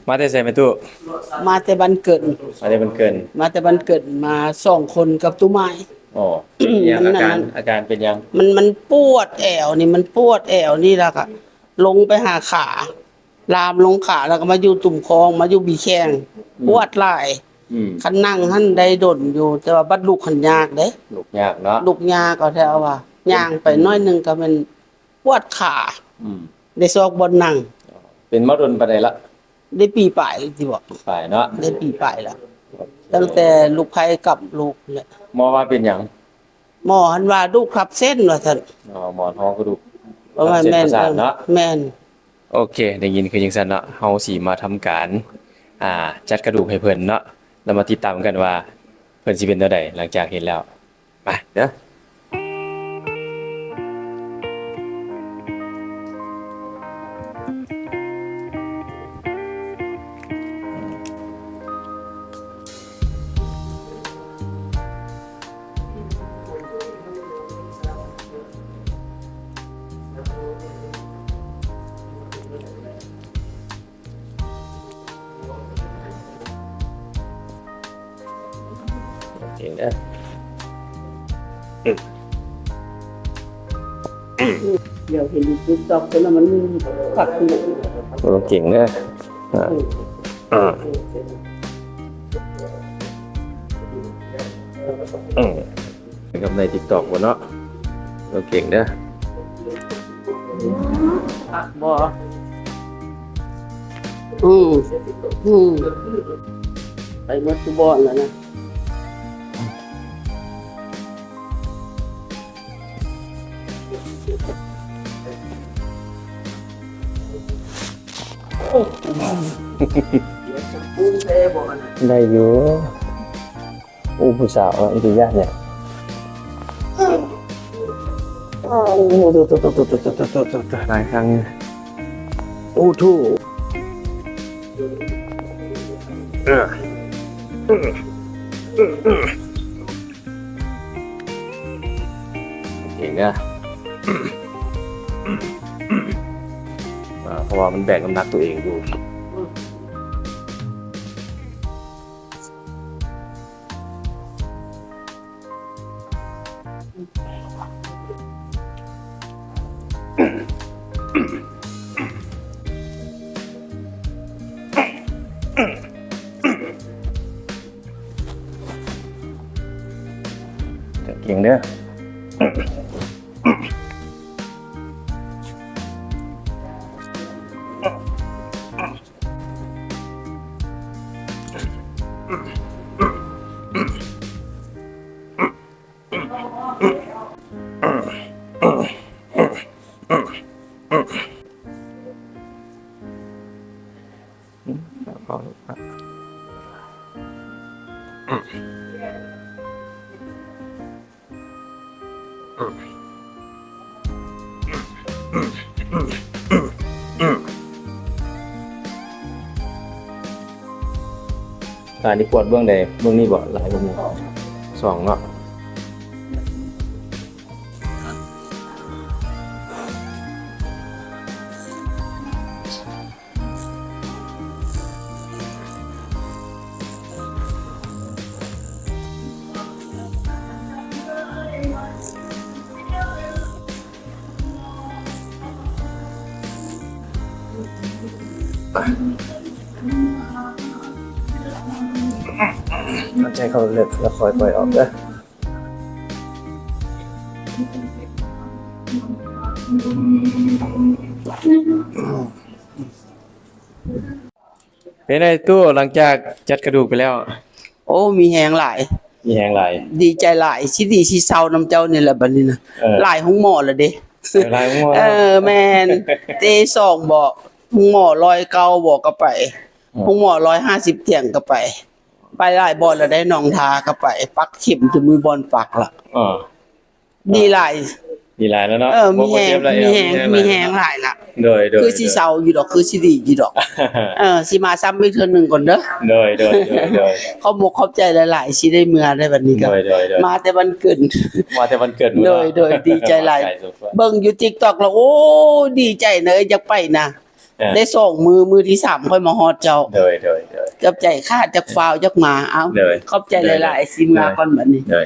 ມາແຕ່ໃສແມ່ຕູ້? ມາແຕ່ບ້ານເກີນ ມາແຕ່ບ້ານເກີນ ມາແຕ່ບ້ານເກີນ ມາສອງຄົນກັບຕູ້ໝ້າຍ. ອໍ ເປັນຫຍັງ? ອາການ ມັນນັ້ນ ອາການເປັນຫຍັງ? ມັນ ມັນປວດແອວນີ້ ມັນປວດແອວນີ້ ແລ້ວກໍລົງໄປຫາຂາ ລາມລົງຂາ ແລ້ວກໍມາຢູ່ຕຸ້ມຂອງ ມາຢູ່ບີແຂ້ງ ອືມ ປວດຫຼາຍ. ອືມ ຄັນນັ່ງຫັ້ນໄດ້ດົນຢູ່ ແຕ່ວ່າບັດລຸກຫັ້ນຍາກເດ້ ລຸກຍາກເນາະ ລຸກຍາກເອົາແທ້ວ່າ ຍ່າງໄປໜ້ອຍໜຶ່ງກໍແມ່ນປວດຂາ. ອືມ ໄດ້ຊອກບ່ອນນັ່ງ. ເປັນມາດົນປານໃດລະ? ໄດ້ປີປາຍແລ້ວຕິບໍ? ປີປາຍເນາະ ໄດ້ປີປາຍແລ້ວ. ໂອເຄ ຕັ້ງແຕ່ລູກໄພ້ກັບລູກແຫຼະ. ໝໍວ່າເປັນຫຍັງ? ໝໍຫັ້ນວ່າດູກທັບເສັ້ນວ່າຊັ້ນ. ອໍ ໝອນຮອງກະດູກ ປະມານ ທັບເສັ້ນປະສາດເນາະ. ແມ່ນ ແມ່ນ. ໂອເຄ ໄດ້ຍິນຄືຈັ່ງຊັ້ນເນາະ ເຮົາຊິມາທຳການ ອ່າ ຈັດກະດູກໃຫ້ເພິ່ນເນາະ ແລ້ວມາຕິດຕາມກັນວ່າເພິ່ນຊິເປັນແນວໃດຫຼັງຈາກເຮັດແລ້ວ. ໄປເດີ. ເກັ່ງເດີ ດຽວເຫັນ TikTok ເພິ່ນນະ ມັນຄັກຂຶ້ນ. ໂອ້ ເກັ່ງເດີ ອາ ອືມ ອືມ. ເປັນກັບໃນ TikTok ບໍ່ເນາະ? ໂອເຄເດີ ຄັກບໍ່? ອືມ ອືມ ໄປໝົດທຸກບ່ອນແລ້ວນະ. ໄດ້ຢູ່. ໂອ້ ຜູ້ສາວເນາະ ອີ່ຫຍັງຍາກແທ້. ໂອ້ ໂຕໆໆໆໆ ຫຼາຍຄັ້ງ. ໂອ້ໂທ້ ເອີ ເກັ່ງເດີ ເພາະວ່າມັນແບກນ້ຳໜັກຕົວເອງຢູ່. ເກັ່ງເດີ. ອ່າ ນີ້ກວດເບື້ອງໃດ? ເບື້ອງນີ້ບໍ່? ຫຼາຍກວ່າໝູ່ ສອງເນາະ. ຫາຍໃຈເຂົ້າເລິກໆ ແລ້ວຄ່ອຍປ່ອຍອອກເດີ. ເປັນໃດຕູ້ ຫຼັງຈາກຈັດກະດູກໄປແລ້ວ? ໂອ້ ມີແຮງຫຼາຍ ມີແຮງຫຼາຍ ດີໃຈຫຼາຍ ຊິດີຊິເຊົານຳເຈົ້ານີ້ແຫຼະບັດນີ້ນະ. ເອີ ຫຼາຍໂຮງໝໍແລ້ວເດ້. ເອີ ຫຼາຍໂຮງໝໍ. ເອີ ແມ່ນ ເຕສອງບໍ ໂຮງໝໍຮ້ອຍເກົ້າບໍ ກໍໄປ ເອີ ໂຮງໝໍຮ້ອຍຫ້າສິບຕຽງກໍໄປ ໄປຫຼາຍບ່ອນແລ້ວໄດ໋. ໜອງທາກໍໄປ ປັກເຂັມຈົນບໍ່ມີບ່ອນປັກລະ. ເອີ ດີຫຼາຍ ດີຫຼາຍແລ້ວເນາະ. ເອີ ມີແຮງ ມີແຮງ ມີແຮງຫຼາຍລະ. ໂດຍໆ ຄືຊິເຊົາຢູ່ດອກ ຄືຊິດີຢູ່ດອກ. ເອີ ຊິມາຊ້ຳອີກເທື່ອໜຶ່ງກ່ອນເດີ. ໂດຍໆໆ ຂອບອົກຂອບໃຈຫຼາຍໆ ຊິໄດ້ເມືອໄດ້ບັດນີ້ກໍ. ໂດຍໆໆ ມາແຕ່ບ້ານເກີນ ມາແຕ່ບ້ານເກີນ. ໂດຍໆ ດີໃຈຫຼາຍ ເບິ່ງຢູ່ TikTok ລະ ໂອ້ ດີໃຈນະ ຢາກໄປນະ. ເອີ ໄດ້ສອງມື້ ມື້ທີສາມຂ້ອຍມາຮອດເຈົ້າ. ໂດຍ ໂດຍ ໂດຍ ຂອບໃຈຄ່າ ຈັກຟ້າວຈັກມາ. ເອົ້າ ໂດຍ ຂອບໃຈ ໂດຍ ຫຼາຍໆ ຊິເມືອ ໂດຍ ກ່ອນບັດນີ້. ໂດຍ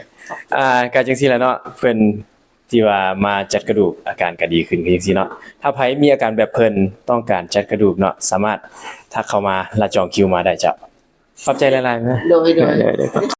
ອ່າ ກໍຈັ່ງຊີ້ແຫຼະເນາະ ເພິ່ນ ທີ່ວ່າມາຈັດກະດູກ ອາການກໍດີຂຶ້ນ ຄືຈັ່ງຊີ້ເນາະ. ຖ້າໃຜມີອາການແບບເພິ່ນ ຕ້ອງການຈັດກະດູກເນາະ ສາມາດທັກເຂົ້າມາ ລະຈອງຄິວມາໄດ້ເຈົ້າ. ຂອບໃຈຫຼາຍໆ ເນາະ. ໂດຍ ໂດຍ ໂດຍ ໂດຍ.